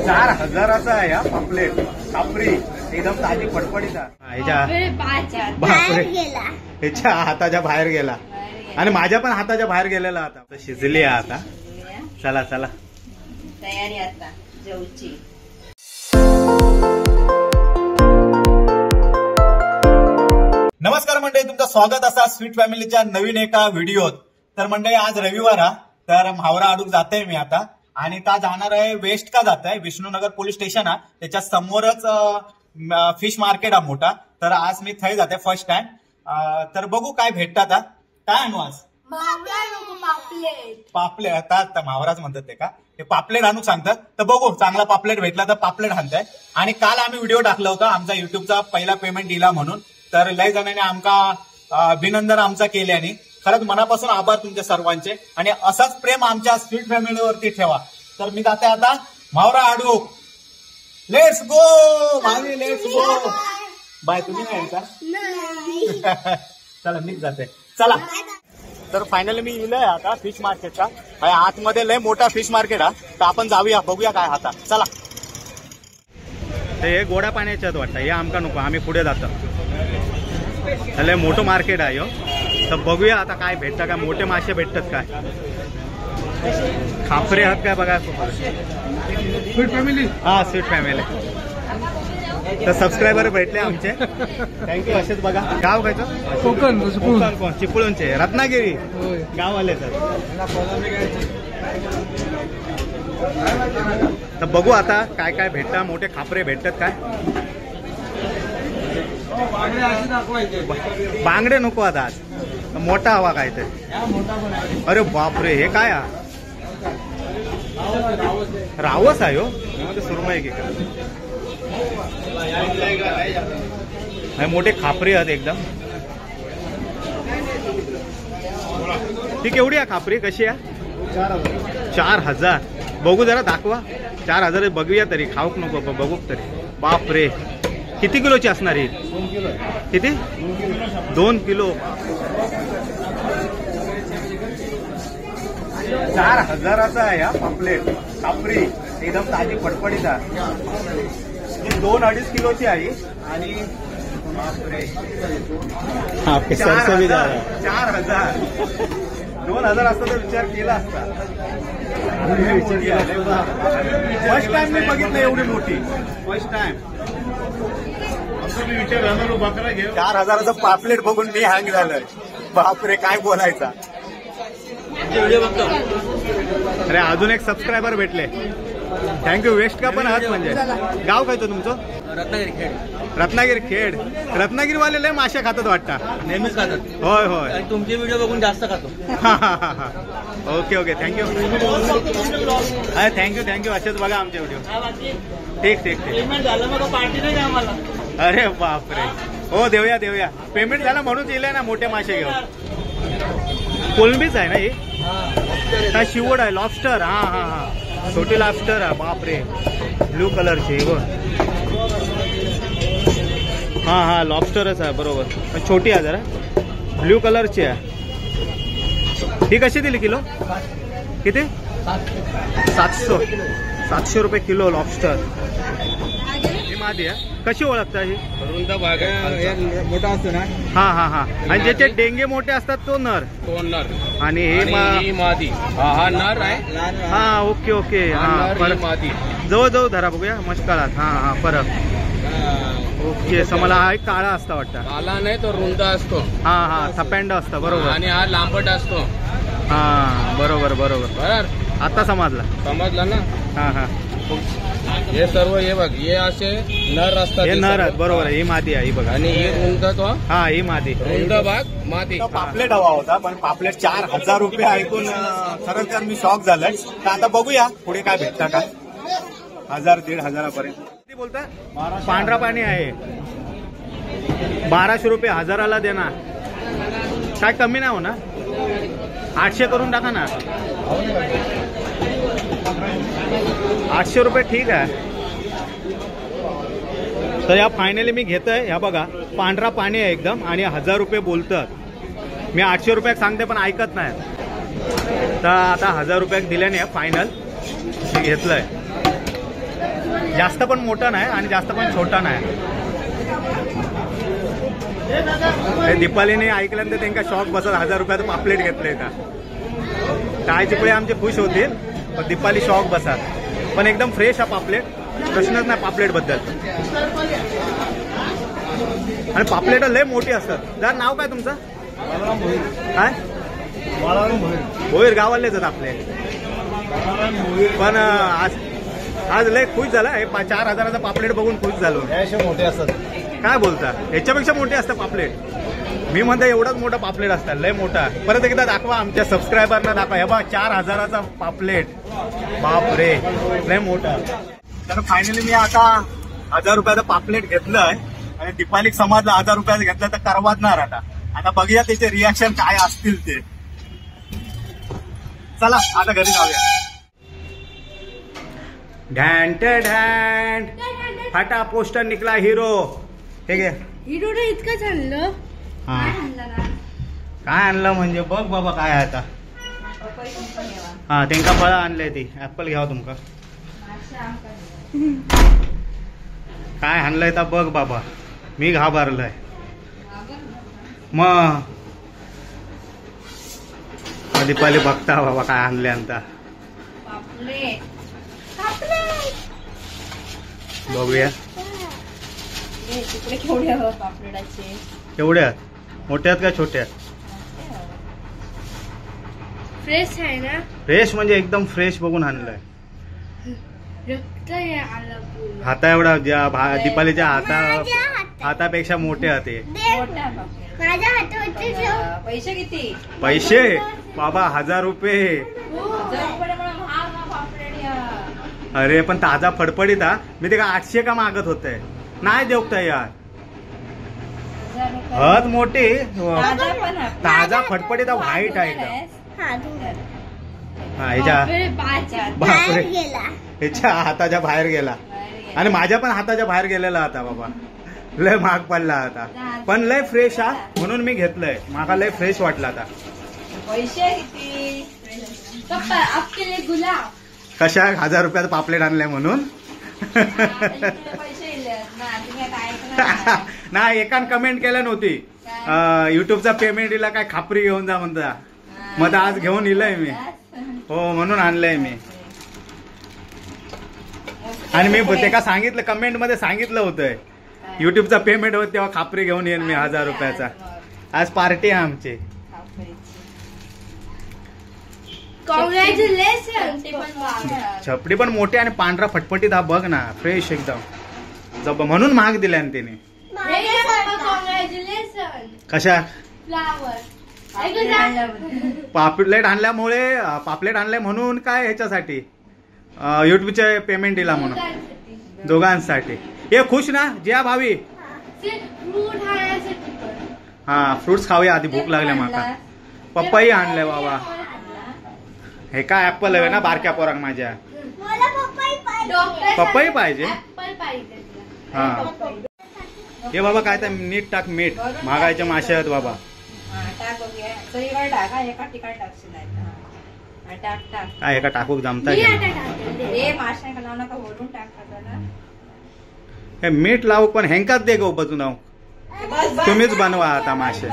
4000चा आहे हा पापलेट. कापरी एकदम ताजी फडफडीत. बापरे, ह्याच्या हाताच्या बाहेर गेला आणि माझ्या पण हाताच्या बाहेर गेलेला. आता शिजली आहे आता. चला चला, तयारी आता जेवची. नमस्कार मंडळी, तुमचं स्वागत असा स्वीट फॅमिलीच्या नवीन एका व्हिडिओत. तर मंडळी आज रविवार हा, तर म्हावरा अडूक जाते मी आता. आणि का जाणार आहे वेस्ट का जात आहे, विष्णुनगर पोलीस स्टेशन हा, त्याच्या समोरच फिश मार्केट हा मोठा. तर आज मी थंय जाते फर्स्ट टाइम. तर बघू काय भेटतात. काय आणू आज? पापलेट. आता म्हावराच म्हणतात ते का, ते पापलेट आणू सांगतात. तर बघू चांगला पापलेट भेटला तर पापलेट आणताय. आणि काल आम्ही व्हिडिओ टाकला होता आमचा युट्यूबचा पहिला पेमेंट दिला म्हणून. तर लय जणांनी आमका अभिनंदन आमचा केल्याने खरंच मनापासून आभार तुमच्या सर्वांचे. आणि असाच प्रेम आमच्या स्वीट फॅमिलीवरती ठेवा. तर मी जाते आता म्हावरा आडूक. Let's go Bhavi, let's go. Bye. तुम्ही नाही का? चला मीच जाते. चला तर फायनली मी इलय आता फिश मार्केटचा. आतमध्ये लय मोठा फिश मार्केट हा, तर आपण जाऊया बघूया काय आता. चला हे गोडा पाण्याच्यात वाटतं, हे आमका नको, आम्ही पुढे जातो. लय मोठं मार्केट आहे हो. तर बघूया आता काय भेटतं, काय मोठे मासे भेटतात काय, खापरे आहात काय बघा. स्वीट फॅमिली, हा स्वीट फॅमिली. तर सबस्क्रायबर भेटले आमचे, thank you. असेच बघा. गाव काय? कोकण. कोकण, चिपळूणचे, रत्नागिरी गाव आले. तर तर बघू आता काय काय भेटतात, मोठे खापरे भेटतात काय. बांगडे नको आता आज, मोठा हवा काय ते. अरे बापरे, हे काय हा? रावस आहे हो, सुरमई की काय. मोठे खापरे आहेत एकदम. ती केवढी आहे खापरी, कशी आहे? 4000. बघू जरा, दाखवा. 4000 बघूया तरी, खाऊक नको बघू तरी. बापरे, किती किलोची असणार ही? किती? 2 किलो. 4000चा आहे हा पापलेट. कापरी एकदम ताजी फडफडीत आहे. 2-2.5 किलोची आहे. आणि बापरे, 4000. 2000 असता तर विचार केला असता. फर्स्ट टाइम मी बघितलं एवढी मोठी, फर्स्ट टाइम. 4000चं पापलेट बघून मी हँग झालोय. बापरे, काय बोलायचा. अरे अजून एक सबस्क्रायबर भेटले, thank you. Waste का पण आहात म्हणजे. गाव काय तो तुमचं? रत्नागिरी खेड. रत्नागिरी खेड. रत्नागिरीवाले लय मासे खातात वाटतं. नेहमीच खातात. होय होय, तुमचे व्हिडिओ बघून जास्त खातो. Okay okay, thank you. अरे thank you thank you. असेच बघा आमचे व्हिडिओ. ठीक ठीक ठीक. पेमेंट झालं मग पार्टी नाही आम्हाला. अरे बापरे, हो देऊया देऊया. पेमेंट झालं म्हणून दिले ना मोठे मासे घेऊन. कोलंबीच आहे ना ही? काय शिवड आहे? लॉबस्टर. हा हा हा, छोटी लॉबस्टर आहे. बापरे, ब्लू कलरची. हो हा हा, लॉबस्टरच आहे बरोबर, पण छोटी आहे जरा, ब्ल्यू कलरची आहे. ही कशी दिली किलो? किती? 700. 700 रुपये किलो लॉबस्टर. ही मादी आहे. कशी ओळखता ही? रुंद भाग मोठा असतो ना. हा हा हा. आणि ज्याचे डेंगे मोठे असतात तो नर. तो नर. आणि हे मादी. हा नर आहे. हा ओके ओके. हा फरक मादी. जवळ जवळ धरा बघूया मस्काळात. हा हा फरक. ओके, मला हा एक काळा असता वाटतं. काळा नाही तो रुंद असतो. हा हा, थपँड असतं बरोबर. आणि हा लांबट असतो. हा बरोबर बरोबर. बरोबर, आता समजला. समजला ना. हा हा. हे सर्व हे बघ, हे असे नर असतात. हे नर आहेत बरोबर. ही मादी आहे ही बघा. आणि ही रुंद तो. हा ही मादी. रुंद भाग मादी. पापलेट हवा होता पण पापलेट 4000 रुपये ऐकून खरंच तर मी शॉक झालोय. तर आता बघूया पुढे काय भेटतं का. 1000 1,500 हजारापर्यंत बोलता. पांढरा पाणी आहे. 1200 रुपये हजाराला देणार. काय कमी नाही हो ना? 800 करून टाका ना. 800 रुपये ठीक आहे. तर या फायनली मी घेतोय. ह्या बघा पांढरा पाणी आहे एकदम आणि 1000 रुपये बोलतात. मी 800 रुपये सांगते पण ऐकत नाही. तर आता 1000 रुपये दिल्याने फायनल मी घेतलंय. जास्त पण मोठा नाही आणि जास्त पण छोटा नाही. दीपालीने ऐकल्यानंतर त्यांका शॉक बसत. 1000 रुपयाचं पापलेट घेतलंय का. काय चिपळे आमचे खुश होतील पण दीपाली शॉक बसत. पण एकदम फ्रेश हा पापलेट, प्रश्नच नाही पापलेट बद्दल. आणि पापलेट लय मोठी असतात. जरा नाव काय तुमचं? काय भोईर गावालेच आपले. पण आज आज लय खुश झाला. हे 4000चा पापलेट बघून खुश झालो. मोठे असतात काय बोलता, ह्याच्यापेक्षा मोठे असतात पापलेट. मी म्हणतो एवढाच मोठा पापलेट असतात, लय मोठा. परत एकदा दाखवा आमच्या सबस्क्रायबरना दाखवा. हे बा 4000चा पापलेट, बाप रे लय मोठा. तर फायनली मी आता 1000 रुपयाचं पापलेट घेतलंय आणि दीपालीक समजलं 1000 रुपयाचं घेतलं तर करवाजणार आता. आता बघूया त्याचे रिॲक्शन काय असतील ते. चला आता घरी जाऊया. ढॅन्ट ढॅन्ट फाटा पोस्टर निघला हिरो. हे घे हिरो रे, इतकं आणलं. काय आणलं म्हणजे बघ बाबा काय आता. हा त्यांका फळं आणले ती ऍपल घ्यावा तुमका. काय आणलंय तर बघ बाबा, मी घाबरलंय. मग दीपाली बघता बाबा काय आणले आता. बघूया केवढे आहेत, मोठे आहेत का छोटे आहेत. फ्रेश आहे ना? फ्रेश म्हणजे एकदम फ्रेश बघून आणलंय. हाता एवढा दीपालीच्या हातापेक्षा मोठे होते. पैसे किती? पैसे बाबा 1000 रुपये. अरे पण ताजा फडफडीत हा. मी ते का 800 का मागत होते, नाही देऊ तयार. हत मोठी ताजा फडफडीत व्हाईट आहे एकदम. ह्याच्या बापरे ह्याच्या हाताच्या बाहेर गेला आणि माझ्या पण हाताच्या बाहेर गेलेला आता बाबा. लय महाग पडला आता, पण लय फ्रेश हा म्हणून मी घेतलंय. माका लय फ्रेश वाटला आता. पैसे किती? पप्पा आपके लिए गुलाब. कशा 1000 रुपयात पापलेट आणले म्हणून? नाही एकान कमेंट केलं नव्हती युट्यूबचा पेमेंट दिला काय खापरी घेऊन जा म्हणता. मग आज घेऊन इलंय मी, हो म्हणून आणलंय मी. आणि मी ते का सांगितलं कमेंट मध्ये सांगितलं होतं युट्यूबचा पेमेंट होत तेव्हा खापरी घेऊन येईन मी 1000 रुपयाचा. आज पार्टी आहे आमची. छपडी पण मोठी आणि पांढरा फटफटीत हा बघ ना, फ्रेश एकदम जब म्हणून महाग दिल्या त्याने. कशा पापलेट आणल्यामुळे, पापलेट आणले म्हणून काय ह्याच्यासाठी युट्यूबचे पेमेंट दिला म्हणून दोघांसाठी. हे खुश ना ज्या भावी. हा फ्रुट्स खाऊया आधी, भूक लागल्या माका. पप्पाही आणले बाबा. हे काय ऍपल हवे ना बारक्या पोरांक माझ्या. पपई पाहिजे. हा हे बाबा काय तर नीट टाक मीठ, महागायच्या मासे आहेत बाबा. काय एका टाकूक जमता हे मीठ लावू पण हेंकाच दे गो बजून. तुम्हीच बनवा आता मासे.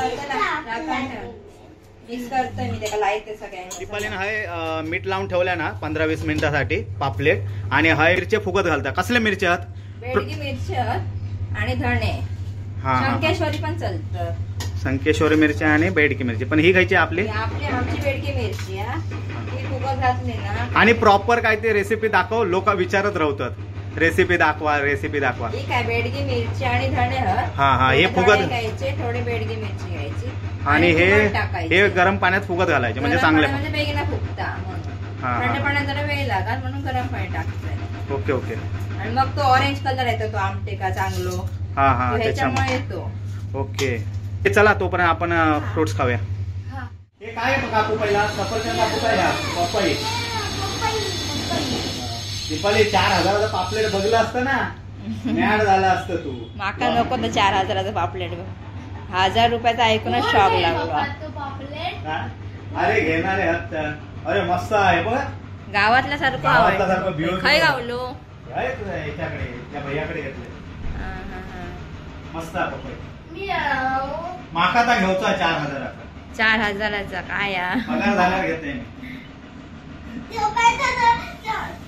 दीपालीने हय मीठ लावून ठेवल्या ना 15-20 मिनिटासाठी पापलेट. आणि हय मिरचे फुगत घालता. कसले मिरचे आहात? बेडगी मिरची आणि धणे. संकेश्वरी पण चालतं. संकेश्वरी मिरची आणि बेडकी मिरची. पण ही खायची आपली आमची बेडकी मिरची ही फुगत घातली ना. आणि प्रॉपर काय ते रेसिपी दाखव, लोक विचारत राहतात रेसिपी दाखवा रेसिपी दाखवा. ही काय बेडगी मिरची आणि धणे. हा हा हे फुगत घ्यायचे, थोडे बेडगी मिरची घ्यायची आणि हे हे गरम पाण्यात फुगत घालायचे म्हणजे चांगले म्हणजे बेगीन फुगता. थंड पाण्यात जरा वेळ लागत म्हणून गरम पाणी टाकतोय. Okay okay. आणि मग तो ऑरेंज कलर येतो तो आमटे का चांगलो. हा हा त्याच्यामुळे येतो. ओके चला तोपर्यंत आपण फ्रुट्स खाऊया. हे काय काकू पहिला सफरचंद काकू काय पपई. दीपाली 4000चा पापलेट बघलं असतं ना मॅड झाला असतं तू. माका नको तर 4000चा पापलेट, 1000 रुपयाचा ऐकूनच शॉक लागला. अरे घेणार आहे. अरे मस्त आहे बघ गावातल्या सारखं. खय गावलो याच्याकडे त्या भैयाकडे घेतले. मस्त पपई. माका आता घेऊचा 4000. 4000चा काय पगार झाल्यावर घेते मी.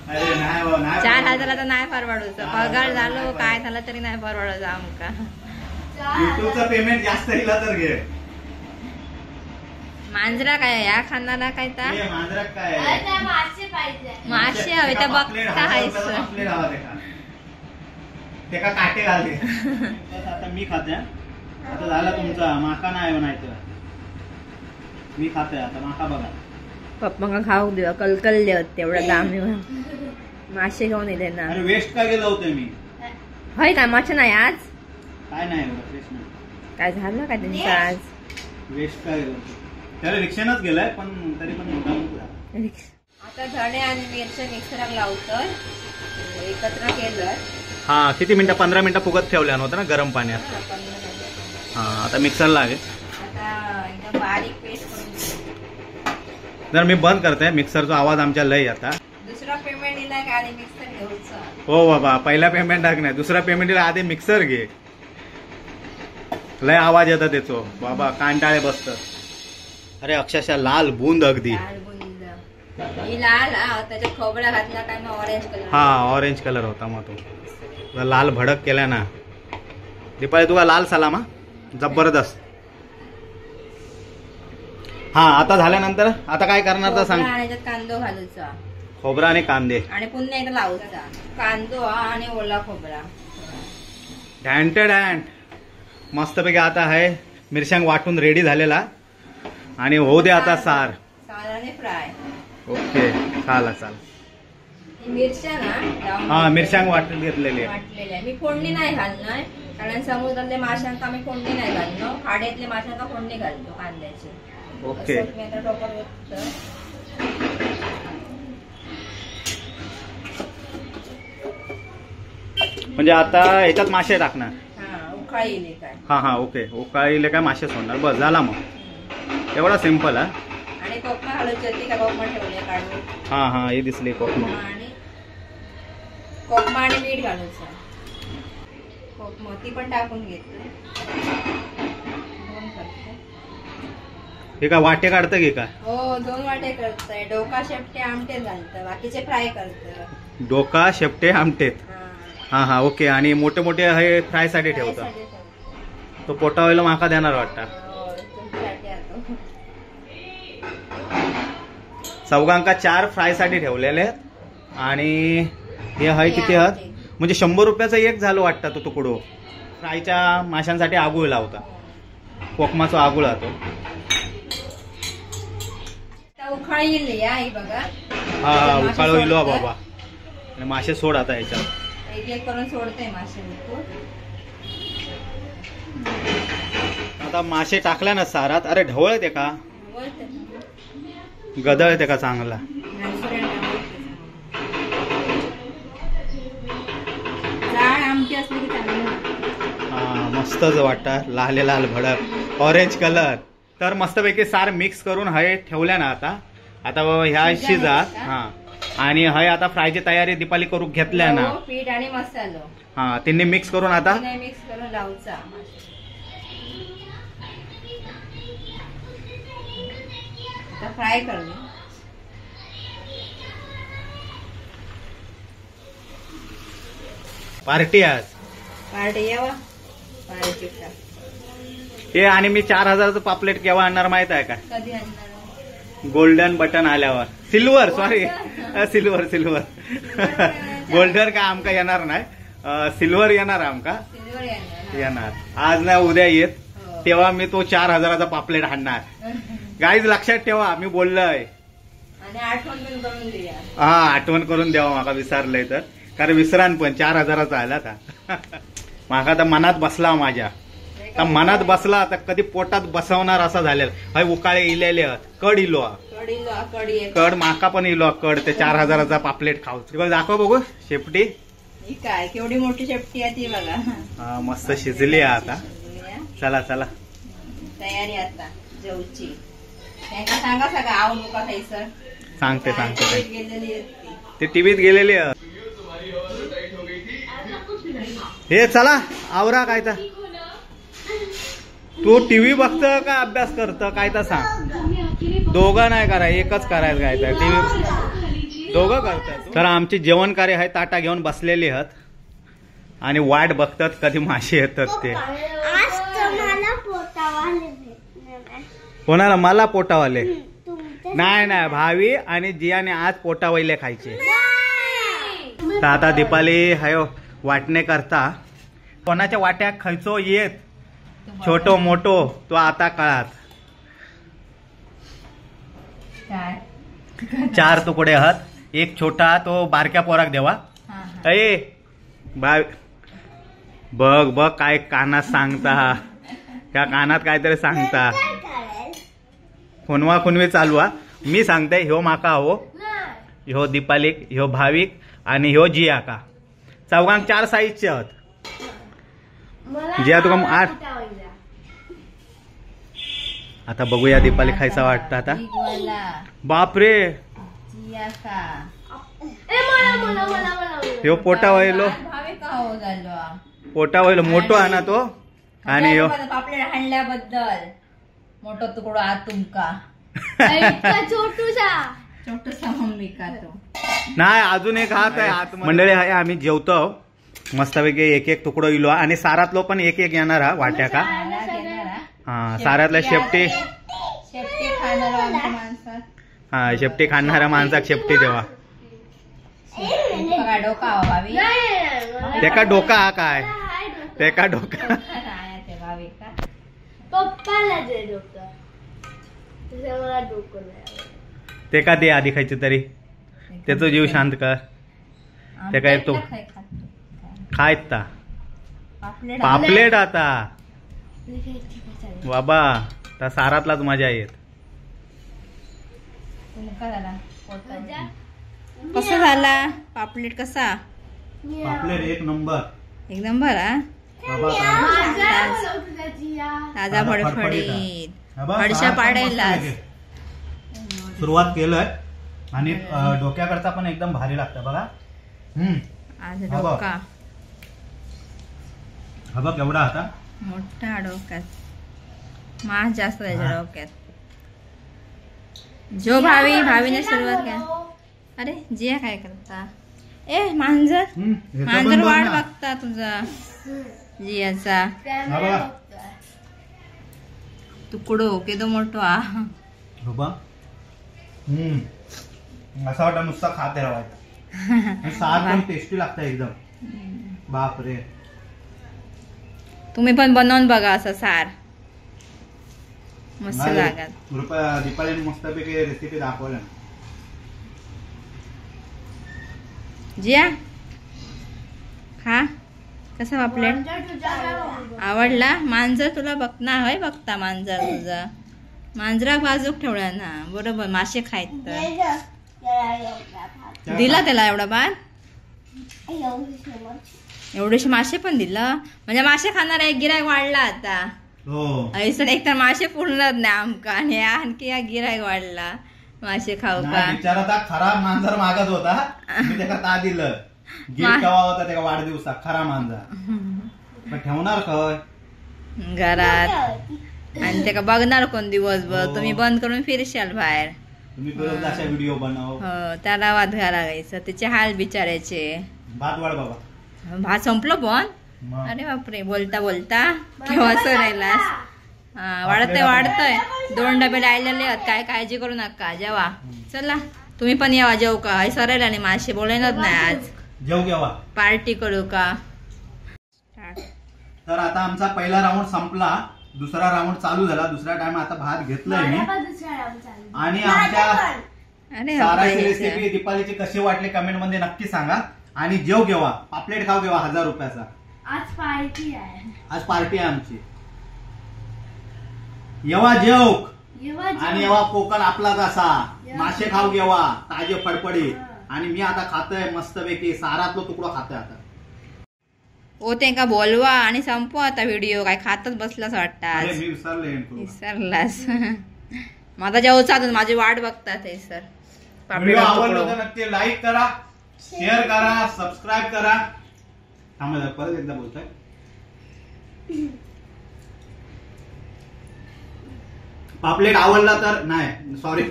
अरे नाही नाही 4000 नाही परवडूचा. पगार झालो काय झालं तरी नाही परवडायचं आमका. युट्यूबचा पेमेंट जास्त इला तर घे. मांजरा काय या खाणारा काय ता मांजरा काय मासे हवे तर बघता हायस. तेका काटे घालते. आता मी खाते. आता झाला तुमचा माका नाही म्हणायचं. मी खाते आता माका बघा. पप्पा खाऊ देवा कलकलले होते एवढा दाम मासे खाऊन येते ना. अरे वेस्ट काय गेलं होतं मी. होय काय मासे नाही आज काय नाही एवढं फ्रेश नाही. काय झालं काय त्यांचं आज वेस्ट काय गेलं होतं. त्याला रिक्षानंच गेलाय पण तरी पण मुद्दाम. आता धणे आणि मिरच्या मिक्सराक लावतोय एकत्र केलं. हा किती मिनिटं 15 मिनिटं फुगत ठेवल्या नव्हतं ना गरम पाण्यात. हा आता मिक्सर लागेल. आता एकदम बारीक पेस्ट करून. जर मी बंद करते मिक्सरचा आवाज आमच्या लय. आता दुसरा पेमेंट दिला का आधी मिक्सर घेऊचा. हो बाबा पहिला पेमेंट टाक नाही दुसरा पेमेंट दिला आधी मिक्सर घे. लय आवाज येतो त्याचो बाबा कांटाळे बसत. अरे अक्षरशः लाल बुंद अगदी. लाल बुंद ही लाल त्याच्या खोबरा घातला काय मग ऑरेंज कलर. हा ऑरेंज कलर होता मग तो लाल भडक केला ना. दीपाली तुका लाल सलामा जबरदस्त. हा आता झाल्यानंतर आता काय करणार तर सांग. कांदो घालूचा खोबरा आणि कांदे आणि पुन्हा एकदा लावूचा कांदो आणि ओला खोबरा. ढँट ढँट मस्तपैकी आता आहे मिरसांग वाटून रेडी झालेला आणि होऊ दे आता सार सार आणि फ्राय. ओके चाला चाल. मिरच्या ना हा मिरसांग वाटून घेतलेली वाटलेली मी फोडणी नाही घालणार कारण समुद्रातल्या माशांका आम्ही फोडणी नाही घालतो. खाड्यातल्या माशांका फोडणी घालतो कांद्याची. ओके मी आता टोपर ओततो. म्हणजे आता ह्याच्यात मासे टाकणार. हा उकाळी इले काय. हा हा ओके उकाळी इले काय मासे सोडणार बस झाला मग एवढा सिंपल. हा आणि कोकमा घालूची होती का कोकमा ठेवले काढून. हा हा हे दिसली कोकमा. आणि कोकमा आणि मीठ घालूचा. कोकमा ती पण टाकून घेतो. दोन करते. हे काय वाटे काढतं की काय? हो 2 वाटे करतय. डोका शेपटे आमटेत घालतं बाकीचे फ्राय करतं. डोका शेपटे आमटेत. हा हा ओके. आणि मोठे मोठे हे फ्राय साठी ठेवतं. तो पोटावायला माका देणार वाटतं. चौघांका 4 फ्राय साठी ठेवलेले आहेत. आणि हे हय किती हत म्हणजे 100 रुपयाचा एक झालो वाटतं तो तुकडो. फ्रायच्या माशांसाठी आगुळ लावता कोकमाचा आगुळ तो. उखाळ येईल या बघा. हा उखाळ होईल बाबा. आणि मासे सोड आता याच्यात एक एक करून सोडते मासे. आता मासे टाकल्या ना सारात. अरे ढवळते का गदळते का चांगला. हा मस्तच वाटत लाल लाल भडक ऑरेंज कलर. तर मस्तपैकी सार मिक्स करून हय ठेवल्या ना आता. आता ह्या शिजात. हा आणि हय आता फ्रायची तयारी दीपाली करून घेतल्या ना. पीठ आणि मसालो हा त्यांनी मिक्स करून आता मिक्स करून लावचा. आता फ्राय करू. पार्टी आज पार्टी यावा पार्टी. हे आणि मी 4000चं पापलेट केव्हा आणणार माहित आहे का? कधी आणणार? गोल्डन बटन आल्यावर. Silver sorry silver silver golden का आमका येणार नाही. सिल्वर येणार आमका येणार आज नाही उद्या येत तेव्हा मी तो 4000चा पापलेट आणणार. गाईज लक्षात ठेवा मी बोललोय. आणि आठवण पण करून द्या. हा आठवण करून द्यावा माका विसरलंय तर कारण विसरान पण 4000चा आला आता. माका तर मनात बसला माझ्या तर मनात बसला तर कधी पोटात बसवणार असा झालेला. हय उकाळे इलेले कड इलो कड माका पण इलो कड ते 4000चा पापलेट खाऊ. दाखव बघू शेपटी काय केवढी मोठी शेपटी आहे ती बघा. हा मस्त शिजली आहे आता. चला चला तयारी आता जेवची. त्यांना सांगा सगळं आव नका खायचं. सांगते सांगते ते टीव्हीत गेलेली. हे चला आवरा. काय तर तू टीव्ही बघत का अभ्यास करत काय तर सांग. दोघं नाही करा, एकच करायचं. काय तर टीव्ही दोघं करतात. तर आमची जेवण कार्य आहे, ताटा घेऊन बसलेली आहेत आणि वाट बघतात कधी मासे येतात ते. कोणाला? मला पोटावाले नाही नाही, भावी आणि जियाने आज पोटावैले खायचे. तर आता दीपाली हाय वाटणे करता. कोणाच्या वाट्या खायचो येत छोटो मोठो तो आता कळात. 4 तुकडे आहात, एक छोटा तो बारक्या पोराक देवा. अये बाय बघ बघ काय कानात सांगता, त्या कानात काहीतरी सांगता. खुनवा खुनवी चालू हा. मी सांगते ह्यो माका हो, ह्यो दीपालीक, ह्यो भाविक आणि ह्यो जियाका. चौघांक 4 साईजचे आहात. जिया तुका 8. आता बघूया दीपाली खायचा वाटतं आता. बापरे ह्यो पोटा वयलो, पोटा वयलो मोठो आहे ना तो. आणि ह्यो पापलेट हाणल्याबद्दल मोठो तुकडो आत तुमका छोटूसा मम्मी का तो नाही अजून एक हात आहे. मंडळी आहे आम्ही जेवतो मस्तपैकी. एक एक तुकडो इलो आणि सारातलो पण एक एक येणार हा वाट्या का. हा सारातल्या शेपटी, हा शेपटी खाणाऱ्या माणसाक शेपटी देवा. तेका डोका काय, तेका डोका तेका दे आधी खायचे तरी, त्याचो जीव शांत कर. ते काय तो खायत पापलेट आता बाबा त्या सारातलाच मजा येत. कसा झाला पापलेट? कसा पापलेट? एक नंबर, एक नंबर. हा ताजा फडफडीत हडशा पाडायला सुरुवात केलंय. आणि डोक्याकडचा पण एकदम भारी लागतं बघा. आज डोका हा बघ एवढा आता मोठा डोक्यात, मास जास्त त्याच्या डोक्यात. जो भावी भावीने सुरुवात केली. अरे जिया काय करता? ए मांजर, मांजर वाट बघता तुझा जियाचा तुकडो केदो मोठो आ. असा वाटतं नुसता खात राहायचा. सार पण टेस्टी लागतं एकदम. बापरे तुम्ही पण बनवून बघा असं सार, मस्त लागत. दीपालीने मस्तपैकी रेसिपी दाखवल्या. जिया खा कसा पापलेट आवडला? मांजर तुला बघणार होय, बघता मांजर तुझा. मांजराक बाजूक ठेवला ना बरोबर, मासे खायत तर दिला त्याला एवढा भात, एवढेशे मासे पण दिलं. म्हणजे मासे खाणार एक गिरायक वाढला आता. ऐसर एक तर मासे पुरणार नाही आमका आणि आणखी या गिरायक वाढला मासे खाऊ का. बिचारा खरा मांजर मागत होता, मी त्याला ता दिलं. गिफ्ट हवा होता त्याला वाढदिवसा, खरा मांजर. पण ठेवणार खय घरात आणि त्याका बघणार कोण दिवसभर? तुम्ही बंद करून फिरशाल बाहेर, तुम्ही परत अशा व्हिडिओ बनव. हो त्याला वाद घालायला लागायचं, त्याचे हाल बिचारायचे. भात वाढ बाबा, भात संपलो पण. अरे बापरे बोलता बोलता केव्हा राहिलास. वाढतंय वाढतंय, 2 डबे राहिलेले आहेत, काय काळजी करू नका. जेवा चला तुम्ही पण यावा जेव का. सरायला आणि मासे बोलायलाच नाही आज. जेव केव्हा पार्टी करू का. तर आता आमचा पहिला राऊंड संपला, दुसरा राऊंड चालू झाला. दुसरा टाइम आता भात घेतलाय मी. आणि आमच्या साराची रेसिपी दीपालीची कशी वाटली कमेंट मध्ये नक्की सांगा. आणि जेव घेवा, पापलेट खाऊ घेवा 1000 रुपयाचा. आज पार्टी आहे, आज पार्टी आहे आमची. येवा जेव आणि येवा कोकण आपलाच असा. मासे खाऊ घेवा ताजे फडफडीत. आणि मी आता खातोय मस्तपैकी सारातलो तुकडो खातोय आता. ओ तेंका बोलवा आणि संपवा आता व्हिडिओ. काय खातच बसलास वाटतं. मी विसरले, विसरलास. माझा जेवचा अजून माझी वाट बघतात सर. व्हिडिओ आवडला तर नक्की लाईक करा, शेअर करा, सबस्क्राईब करा. थांबा जरा, परत एकदा बोलतोय. पापलेट आवडला तर नाही, सॉरी,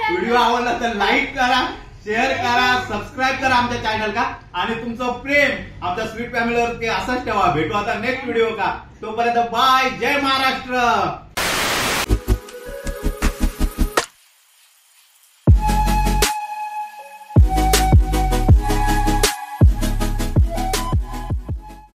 व्हिडिओ आवडला तर लाईक करा, शेअर करा, सबस्क्राईब करा आमच्या चॅनल का, आणि तुमचं प्रेम आमच्या स्वीट फॅमिलीवर ते असंच ठेवा. भेटू आता नेक्स्ट व्हिडिओ का, तोपर्यंत बाय, जय महाराष्ट्र.